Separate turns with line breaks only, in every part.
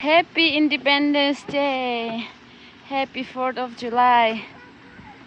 Happy Independence Day! Happy 4th of July!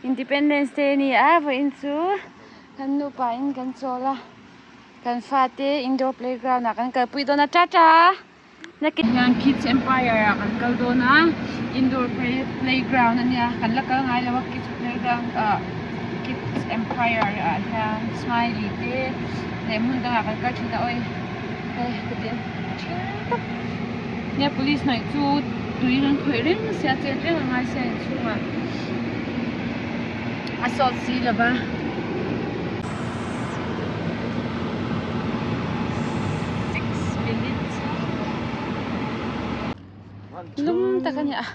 Independence Day ni a vawiin chu kan nupa in kan chawl a, kan fate indoor playground ah kan kalpui dawn a, tata! Nakin hian Kids Empire ah kan kal dawn a, indoor playground a nia, kan la kal ngai lo a kids playground ah Kids Empire ah hian smiley te leh hmun dangah kan kal thin a awi hei ka ti thin tak nia police hnaih chu tui an khawih reng sia chet reng a ngai sia inchhungah a sawt si lo va. Lum tak a ni a.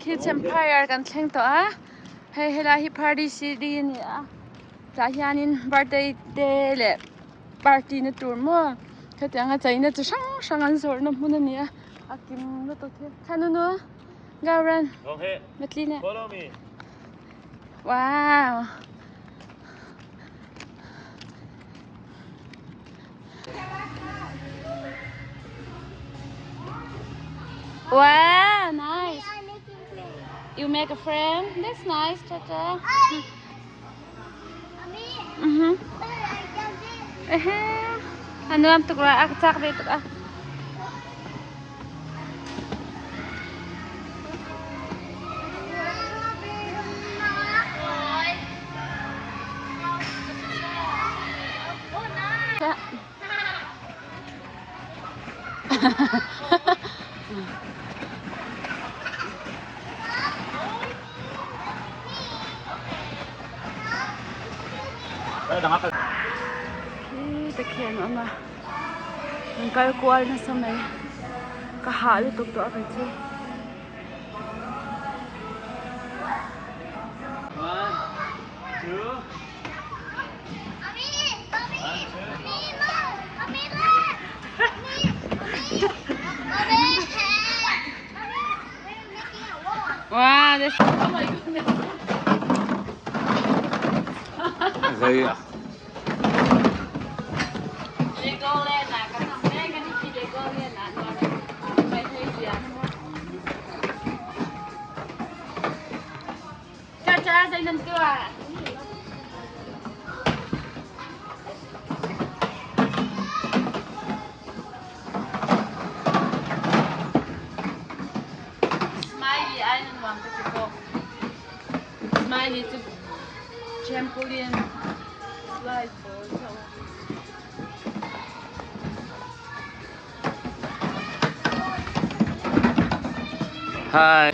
Kids Empire kan thleng tawh a, hei helai hi Party City a ni a, tah hianin birthday te leh party na tur maw hetianga cheina chi hrang hrang an zawrhna hmun a ni a, a kim lutuk hi. Khanunu Gauran Matlina Wow. Wow, nice. You make a friend? That's nice, Tata. Mhm. Ano am tuk ra ak chak ve tuk a. Khi te khian a awm a an kal kual nasa mai ka hah lutuk tawh a kei chu. Wow, this oh my goodness.
Zei
Legoland ah kan um ve kan i khi Legoland ah nuam mai thei zia. Cha zei nan tuah? Smiley ai nan nuam ka ti ko. Smiley cu trampoline slide pawl so.
Hi.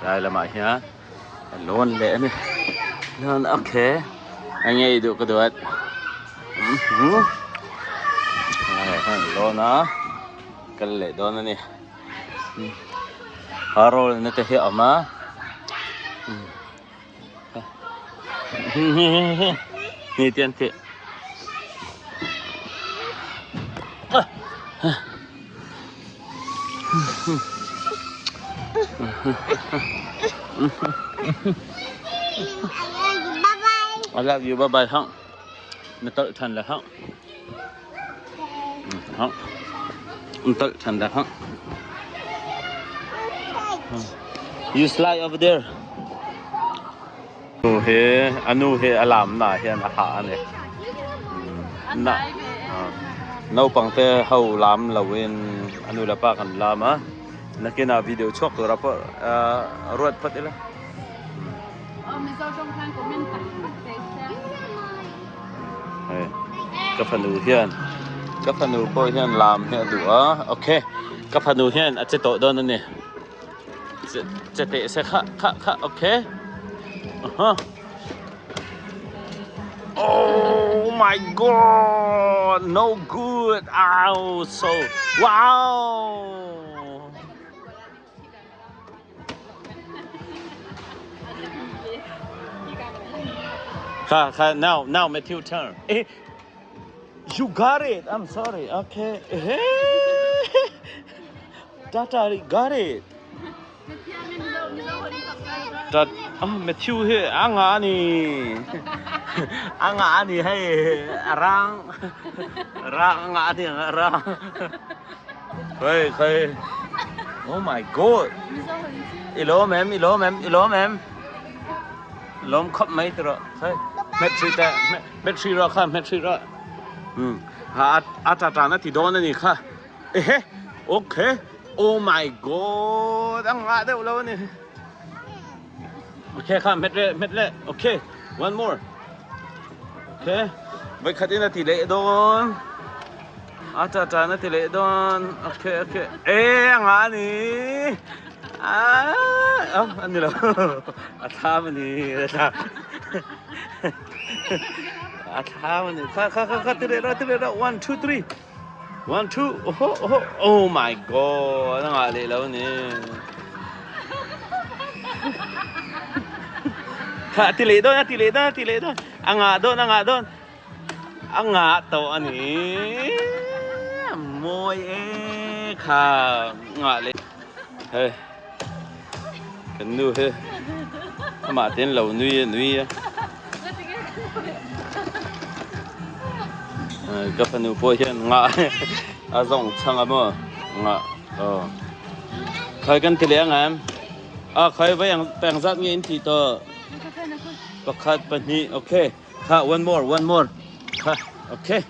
Lai lamah hian lawn leh a ni lawn a khe a ngei duh ka duat lawn a kal leh dawn a ni. A roll na te hi a awm a ni te an tih I love you bye bye hang na tolh than le hang hang na tolh than le hang You slide over there. Nu hi anu hi a lam na hian a hah ani. Na naupang te ho lam lo in anu le pa kan lam a. Nakin ah video chuak tur ah pawh ruat phawt ila. Hei ka fanu hian ka fanu pawh hian lam hi a duh a okay ka fanu hian a che tawh dawn ani che teh se kha kha kha okay aha oh my god no good ow so wow Kha kha now now Matthew turn. Eh, you got it. I'm sorry. Okay. Eh. Tata got it. Tat oh, Matthew hi a nga ni. A nga ni hei rang rang nga ni rang. Khoi khoi. Oh my god. I lawm em, i lawm em, i lawm em. Lawm khawp mai ti rawh. Khoi. Hmet hrih teh. Hmet hrih rawh kha, hmet hrih rawh. Hmm. Ha a ta ta na ti dawn ani kha. Ehe. Okay. Oh my god. Ang nga deuh lo ani. Okay kha hmet le, hmet le. Okay. One more. Okay. Voi khat in a ti leh dawn. A ta ta na ti leh dawn. Okay, okay. Eh, a nga ni. Ah, oh, ani lo. A thlam ani. A thlam. A thlam ani. Kha kha kha kha ti leh ra ti leh ra. One, two, three. One, two. Oh, oh, oh my god. A nga leh lo ni. Kha ti leh dawn, a ti leh dawn, a ti leh dawn. A nga dawn, a nga dawn. A nga tawh a ni. A mawi e kha nga leh. Hei kan nu hi amah te in lo nui a nui a. Ka fanu pawh hian nga a zawng chhang a maw nga aw. Khai kan ti leh ang em? A khai vai ang peng zat nge in tih tawh? Pakhat pahnih okay. Kha one more one more kha okay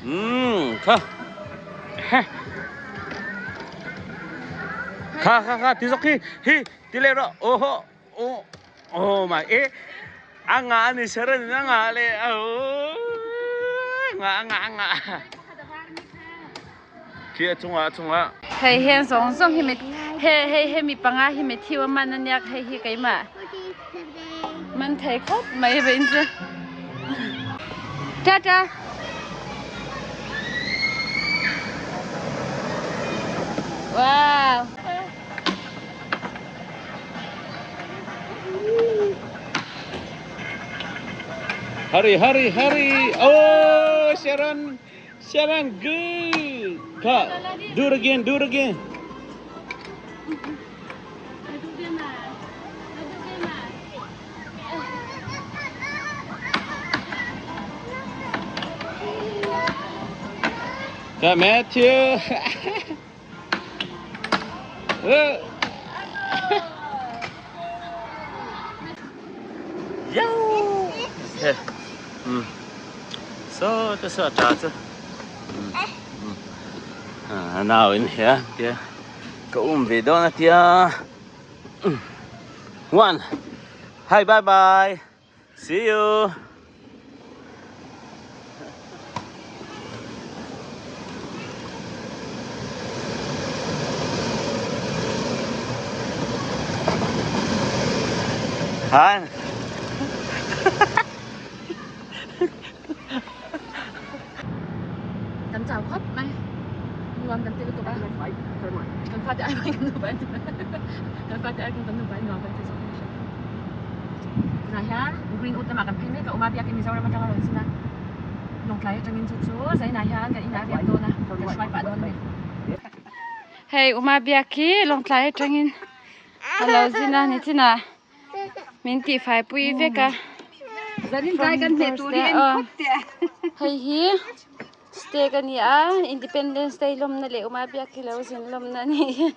um kha kha kha kha ti zawk hi hi ti leh rawh oh ho oh oh my e a nga ani sharon in a nga le oh nga nga nga khi a chungah a chungah
Hei heng zawng zawng hi he hei hemi panga hi Matthew a man aniak hei hi keimah man thei khawp mai ve in chu Tata Wow
Hurry hurry hurry oh Sharon Sharon good Kha do it again do it again Kha Matthew Yo Okay um So te so ta chu um nau in hia tia ka um ve dawn a tia one hi bye bye See you. Hả?
Kan chau khawp mai. Nuam kan ti lutuk a. Kan fate ai kan nupa an ti. Kan fate ai kan nupa nuam kan ti zawk in ka hria. Tunah hian Greenwood lamah kan phei mek a, Uma biakin Mizoram atanga rawn zin a, Lawngtlai atangin chu chu Zainah hian kan inah a riak dawn a, kan hruai pah dawn a ni. Hei Uma biak hi Lawngtlai atangin a lo zin a, nichinah. Min tihfai pui vek a. Hei hi steak a ni a Independence Day lawmna leh Uma Biaki lo zin lawmna a ni.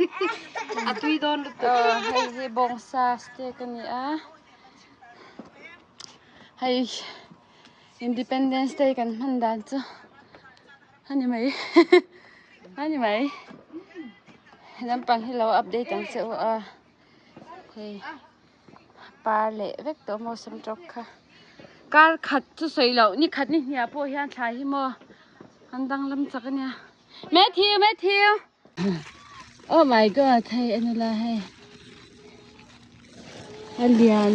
A tui dawn lutuk.
Aw hei hi bawngsa steak a ni a. Hei Independence Day kan hman dan chu a ni mai a ni mai. Naupang hi lo update ang che u a. Hei par leh vek tawh maw sam tawk kha kar khat chu sawi loh ni khat ni hniah pawh hian thlai hi maw an danglam chak a nia Matthew Matthew oh my god hei a nula hei a lian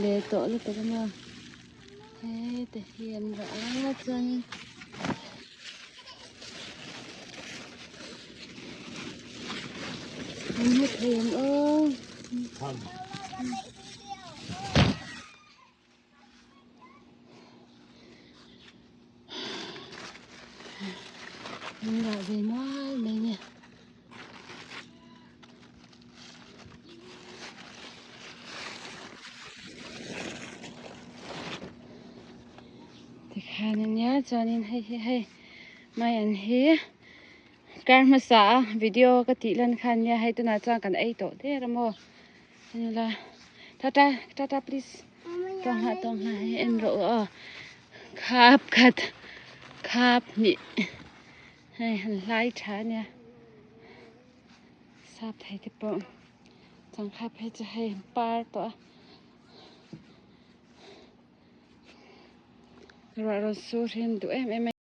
leh tawh lutuk a maw hei te hi an rah a chuanin. An hmu thei ang aw. An rah ve mual mai a nia. Tikhan ania chuanin hei hi hei mai an hi kar hmasa a video ka tih lan khan nia hei tunah chuan kan ei tawh der a maw anila tata tata please tawng hah tawng hah hei en rawh u aw khap khat khap hnih hei han hlai tha ania sap thei te pawh changkha phei chu hei par tawh a. Ruah rawn sur hi an duh em em a.